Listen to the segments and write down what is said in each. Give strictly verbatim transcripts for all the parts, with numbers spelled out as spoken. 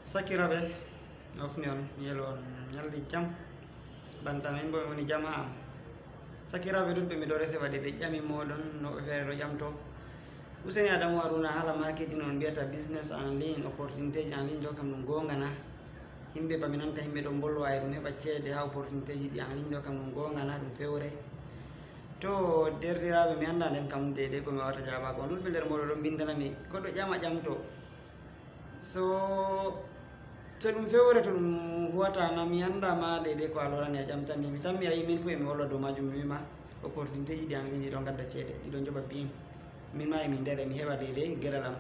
Sakiraaɓe, ofni on, mi yelo on ñalɗi jam. Banta min bo mi woni jam ha am. Sakiraaɓe ɗuɗɓe, mi ɗo rese waɗde ƴami moɗon no ɓe feere ɗo ƴamto. Useni Adamu Haruna, haala marketing on mbiyata business en ligne, opportunité ji en ligne ɗo, kam ɗum goonga na? Yimɓe ba mi nanta yimɓe ɗo mbolwa e ɗum heɓa ceede ha opportunité ji ɗi en ligne ɗo, kam ɗum goonga na, ɗum fewre? To derdiraaɓe, mi annda nden kam deydey ko mi wawata jaabago on. Ɗuɗɓe nder moɗon ɗo mbindana mi goɗɗo ƴama ƴamto. So to ɗum fewre, to ɗum huwata na, mi annda ma deydey ko a lorani a ƴamtani. Mi tan mi ayi min fu e mi wolwa dow majum, mi wima opportunité ji ɗi en ligne ɗi ɗo gadda ceede, ɗi ɗo joɓa bien. Min ma e mi nder e mi heɓa deydey geɗal am.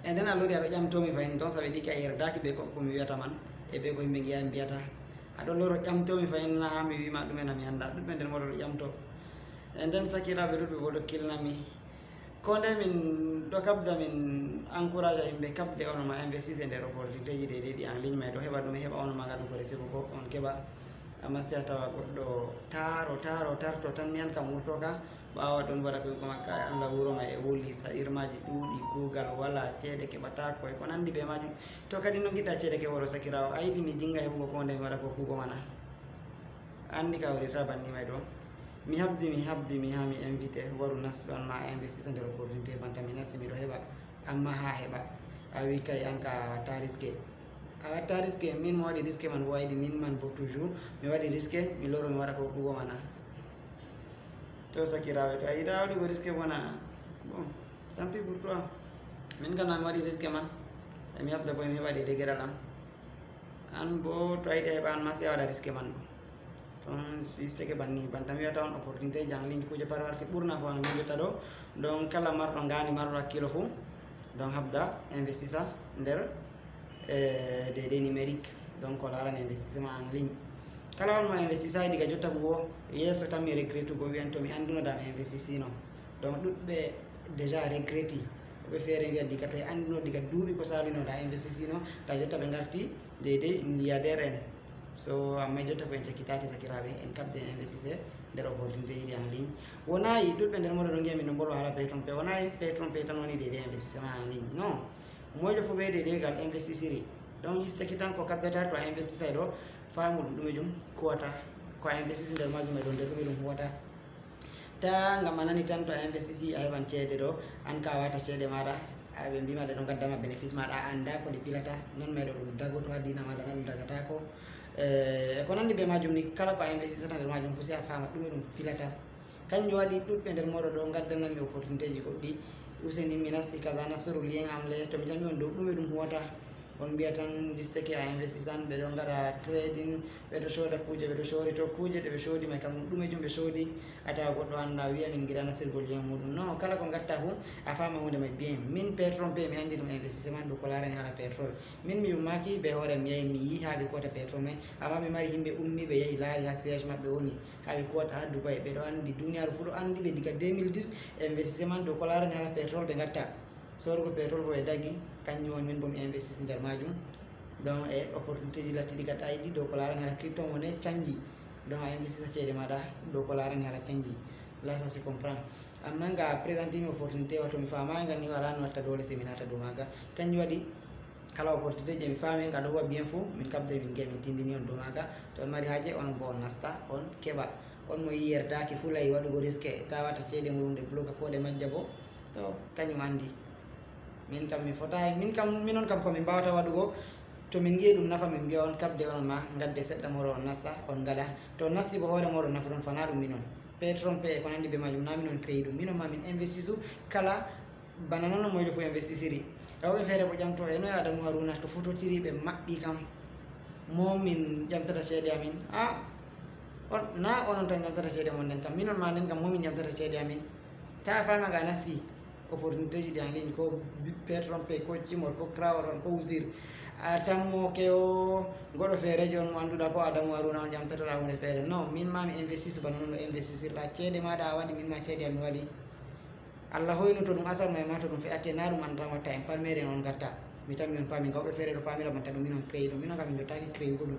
E nden a lori aɗo ƴamtomi fahin, donc ça veut dire que a yerdaki be ko, ko mi wiyata man, e be ko yimɓe ngiya mbiyata. Aɗo loro ƴamtomi fahin na ha mi wima ɗumen a mi annda, ɗuɗɓe nder moɗon ɗo ƴamto. E nden sakiraaɓe ɗuɗɓe bo ɗo kilnami. Ko nde min ɗo kabda, min encourage yimɓe kabde on ma investir e nder opportunité ji ɗe ɗe ɗi en ligne may ɗo heɓa ɗum, heɓa on ma gadum ko resibu ko on keɓa. Amma si a tawa goɗɗo taro, taro, tarto tan ni an kam wurtoka, ɓawa ɗon waɗa ko ko makka, Allah wuro ma e wuli, saɗirmaji ɗuuɗi, kuugal wala, ceede keɓata ko e ko nandi be majum. To kadi no giɗɗa ceede keɓoro sakiraawo, a yiɗi mi dinga heɓugo ko nde mi waɗa ko kuugo mana? Andi ka wurita banni may ɗo. Mi habdi, mi habdi, mi ha mi invité, waru nastu an ma a investir nder opportunité banta mi nasti miɗo heɓa. Amma ha heɓa. A wi kay an ka ta risque. A watta risque, min mo waɗi risque man bo a yiɗi min man bo toujours. Mi waɗi risque, mi loro mi waɗa ko kuugo mana. To sakiraaɓe, to a yiɗa waɗugo risque bona, bon, tant pis pour toi. Min kam na mi waɗi risque man. E mi habda bo e mi heɓa deydey geɗal am. An bo to a yiɗi a heɓa an ma, sey a waɗa risque man bo. Ton yisteke banni, banta mi wiyata on opportunité ji en ligne, kuuje pat warti ɓurna ko en ligne jotta ɗo. Donc kala marɗo ngani, marɗo hakkilo fu, donc habda investisa nder, eh, deydey numérique. Donc ko larani investissement en ligne. Kala on mo investisa diga jotta fu, yeeso tan mi regrettugo wiyan to mi anduno da mi investisino. Donc ɗuɗɓe déjà regretti. Woɓɓe feere wiya diga to e anduno, diga duuɓi ko salino da investisino, ta jotta ɓe ngarti deydey milliardaire en. So amma jotta fu en cakkitaki sakiraaɓe, en kabde en investise nder opportunité ji ɗi en ligne. Wonayi ɗuɗɓe nder moɗon ɗo ngiya min no mbolwa hala Patreon Pay. Wonayi Patreon Pay tan woni deydey investissement en ligne. Non. Mojo fu be deydey gal investisiri. Donc yisteke tan ko kabdata to a investisay ɗo, faamu ɗum ɗume jum kuwata. Ko a investisi nder majum e ɗo nder ɗume ɗum huwata. Ta ngam a nani tan to a investisi a heɓan ceede ɗo, an ka a wata ceede maɗa, a ɓe mbima ɗe ɗo gaddama bénéfice maɗa, a anda ko ɗe pilata, non may ɗo ɗum dagoto ha diina maɗa na ɗum dagatako. Eh, e ko nandi be majum ni, kala ko a investisata nder majum fu sey a fama ɗume ɗum filata. Kanjum waɗi ɗuɗɓe nder moɗo ɗo gaddanami opportunité ji goɗɗi. Useni mi nasti kaza, nastoru lien am le, to mi ƴami on dow ɗume ɗum huwata. On mbiya tan jisteke a investisan, ɓe ɗo ngaɗa trading, ɓe ɗo sooda kuuje, ɓe ɗo soori to kuuje ɗe ɓe soodi may kam ɗum ɗume jum ɓe soodi. A tawa goɗɗo annda wiya min ngiɗa nasirgol lien muɗum. Non, kala ko ngatta fu a fama hunde may bien. Min Patreon Pay mi anndi ɗum investissement ɗum ko larani hala pétrole. Min mi ummaki be hoore mi yahi mi yi haa ɓe kota pétrole may, amma mi mari himɓe ummi ɓe yahi laari haa siège maɓɓe woni haa ɓe kota haa Dubai. Ɓe ɗo anndi, duniyaaru fu ɗo anndi ɓe diga deux mille dix, investissement ɗo ko larani hala pétrole ɓe ngatta. Sorugo pétrole bo e dagi, kanjum woni min bo mi investis nder majum. Donc e opportunité ji lattiɗi gata yiɗi dow ko larani hala crypto monnaie canji. Donc a investisa ceede maɗa dow ko larani hala canji. Là ça se comprend. Amma nga présente mi opportunité wato mi fama nga ni wala no watta dole se mi nata dow maga. Kanjum waɗi kala opportunité je mi fami nga ɗo huwa bien fu min kabde min ngiya min tindini on dow maga. To on mari haaje on bo on nasta on keɓa. On mo yi yerdaki fu layi waɗugo risque ta wata ceede muɗum ɗe bloka ko ɗe majja bo. To kañum anndi. Min kam mi fotaay, min kam, minon kam ko min mbaawata waɗugo, to min ngi'i ɗum nafa, min mbiya on kaɓde onon ma, ngadde seɗɗa mooɗon on nasta, on ngaɗa. To on nasti bo hoore mooɗon nafa ɗon, fana ɗum minon. Patreon Pay e ko nanndi be maajum, na minon créé ɗum. Minon ma min investisu kala bana non no moyjo fof investisiri. E woɓɓe feere ko ƴamto e noy Adamu Haruna to fototiri ɓe maɓɓi kam. Mo min ƴamtata ceede amin? A, on, na onon tan ƴamtata ceede mon nden kam. Minon ma nden kam mo min ƴamtata ceede amin? Ta fama ga nasti opportunité ji ɗi en ligne, ko Patreon Pay, ko Cimol, ko Crowdfund, ko Usir. A tammo ke o goɗɗo feerejo on mo annduɗa ko Adamu Haruna on ƴamtatoɗa hunde feere. Non, min ma mi investis bana non no investisirɗa ceede maɗa a waɗi, min ma ceede am mi waɗi. Allah hoynu to ɗum asar may ma to ɗum fe'ake na ɗum annda watta en parmeɗen on gatta. Mi tammi on paami, gawɓe feere ɗo paamira banta ɗum minon créé ɗum. Minon kam min jottaki créé ko ɗum.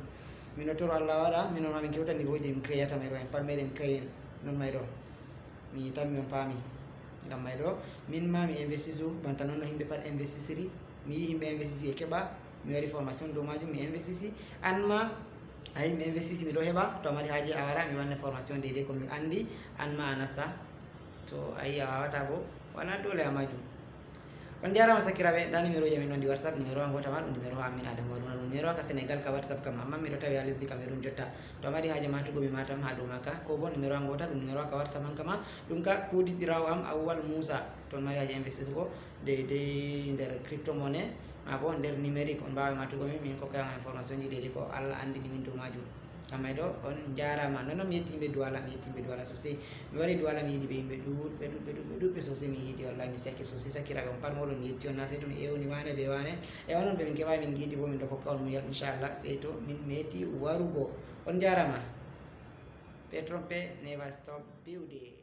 Minon toro Allah waɗa, minon ma min kewta niveau je min créata may ɗo en parmeɗen créé en non may ɗo. Mi tammi on paami. Ngam may ɗo, min ma mi investisu, banta non no yimɓe pat investisiri. Mi yi yimɓe investisi e keɓa, Mi waɗi formation dow majum, mi investisi. An ma, ayi, mi investisi, miɗo heɓa. To a mari haaje a wara, mi wanne formation deydey ko mi andi. An ma a nasta. To ayi a wawata bo, wala dole a majum. On jarama sakiraɓe, nda numéro ji amin on ɗi WhatsApp. Numéro an gota ma ɗum numéro amin Adama Haruna, ɗum numéro ka Sénégal ka WhatsApp kam, amma miɗo tawi ha lesdi Cameroun jotta. To a mari haaje matugo mi matam ha dow maka, ko bo numéro an gota ɗum numéro ka WhatsApp an kama, ɗum ka kuuɗiɗirawo am Awwal Musa. To on mari haaje investisgo deydey nder crypto monnaie ma bo nder numérique, on mbawa matugo min, min kokka on information ji deydey ko Allah andi ɗi min dow majum. Amma ɗo on jarama. Non non, mi yetti yimɓe Douala, mi yetti yimɓe Douala sosai. Mi wari Douala, mi yiɗi ɓe yimɓe ɗuɗɓe, ɗuɗɓe, ɗuɗɓe, ɗuɗɓe sosai. Mi yiɗi, wallahi mi saki sosai, sakiraɓe on pat moɗon mi yetti on, na sey to mi ewni wane be wane. E onon ɓe min keɓa min giidi bo min ɗo kokka on muñal, inchallah, sey to min meti warugo. On jarama. Petron P never stop building.